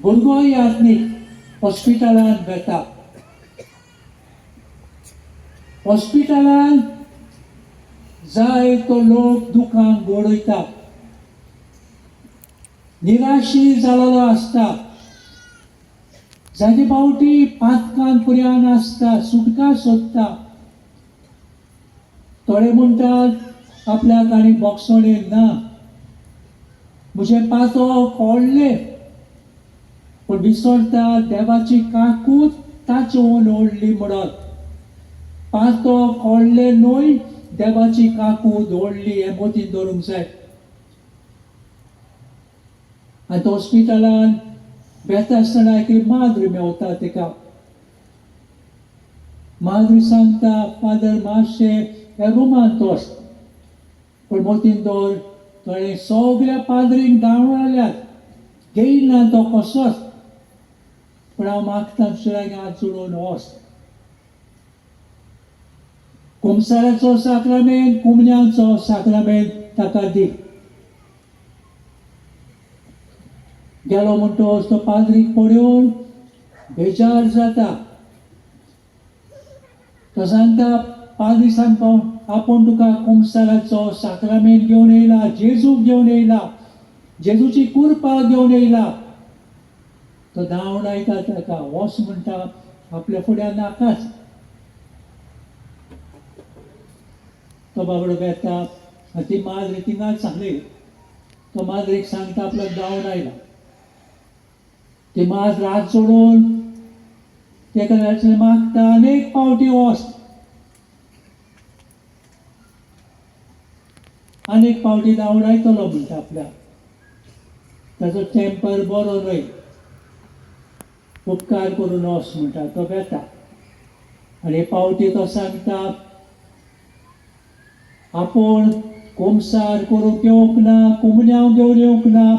भुरगो यात्नीक हॉस्पिटलांत वेता. हॉस्पिटलांत जाय तो लोक दुकान गोडयता, निराशी जालेलो आसता, जायते फावटी पातकान पुर्यान आसता, सुटका सोदता. थोडे म्हणटात आपल्याक आनी बोगसणें ना, म्हजें पातो कोडलें, पूण विसरता देवाची काकूत ताचे ओडली म्हणत. पातो कोडलें न्हय, देवाची काकूत ओडली हें मतीन दवरूंक जाय. आनी हॉस्पिटलान वेता आसतना एकली माद्री मेवता तेका. माद्री सांगता, फादर मातशें ह्या रुमान वच, पूण मतीन दवर थोडे सगल्या पाद्रींक धांवडाल्यात, घेयना तो कसोच, पूण हांव मागता तुज्या लागीं हात जोडून वच. कुमसाराचो साक्रामेंत, कुमन्यांचो साक्रामेंत ताका दी. गेलो म्हणटोच तो पाद्रीक पळोवन बेजार जाता. तो सांगता, पाद्री सांगता आपूण तुका कुमसाराचो साक्रामेंत घेवन येयला, जेजूक घेवन येयला, जेजूची कुरपा घेवन येयला. तो धांवडायता ताका, वच म्हणटा आपल्या फुड्यान नाकाच. तो बाबडो वेता आनी ती माद्री थिंगाच सांगली. तो माद्रीक सांगता आपल्याक धांवडायला. ती माद्र हात जोडून तेका मागता, अनेक फावटी वच, अनेक फावटी धांवडायतलो म्हणटा आपल्याक, ताचो टेम्पर बरो न्हय, उपकार करून वच म्हणटा. तो वेता आनी फावटी तो सांगता आपूण कुमसार करूंक येवंक ना, कुमन्यांव घेवन येवंक ना,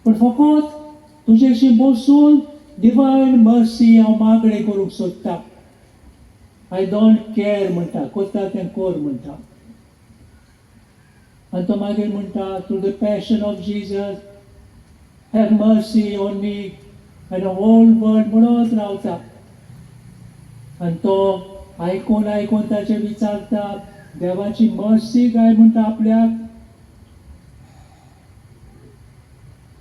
पूण फकत तुजेशी बसून डिवायन मर्सी हांव मागणें करूंक सोदता. I don't care म्हणटा, करता तें कर म्हणटा. आनी तो मागीर म्हणटा, through the passion of Jesus have mercy on me and whole world म्हणत रावता. आनी तो आयकून आयकून ताचें विचारता, देवाची मर्सी काय म्हणटा आपल्याक,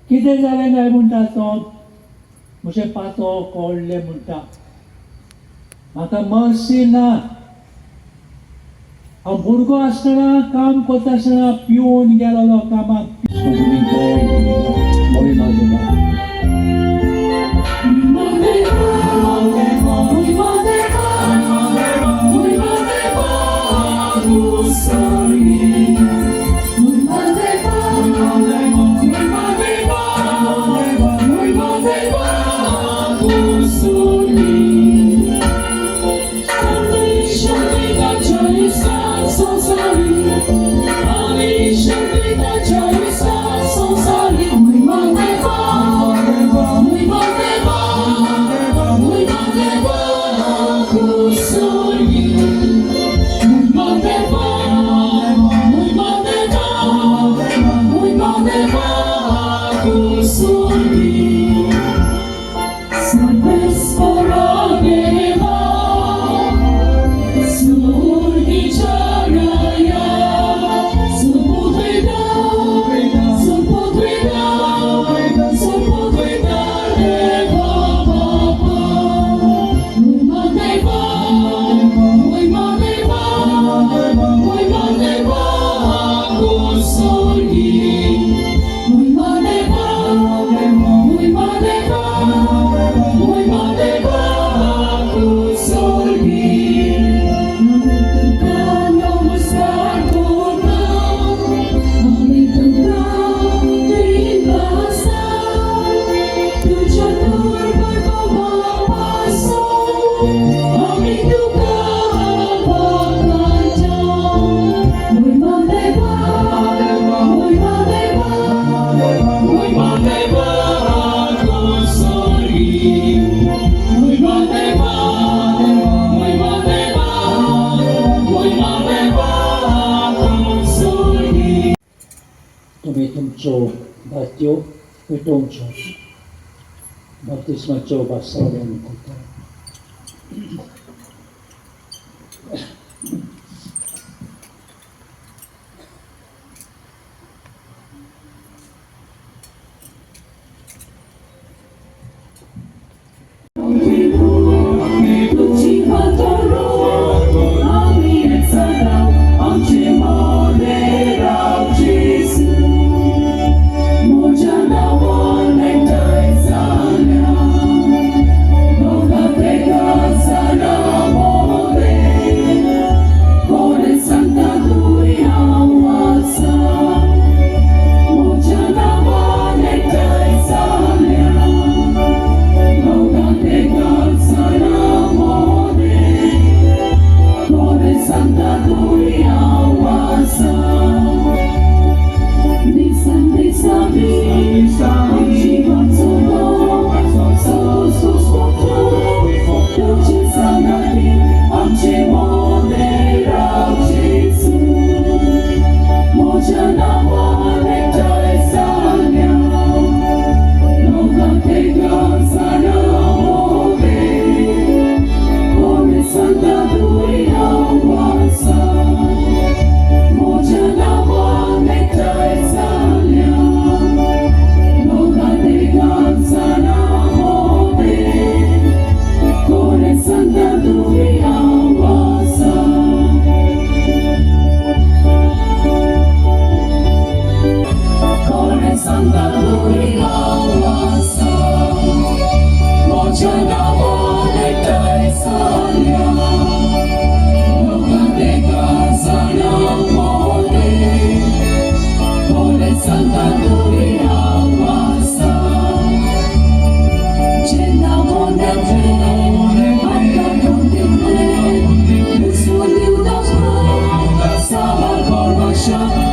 कितें जालें काय म्हणटा तो, म्हजें पातो कोडलें म्हणटा, म्हाका मर्सी ना, हांव भुरगो आसतना काम करता आसतना पिवन गेलोलो कामाक. तुमी तुमचो भात्यो पेटोवच्यो, बाप्तिस्माचो भासाव आमी करता. Shabbat.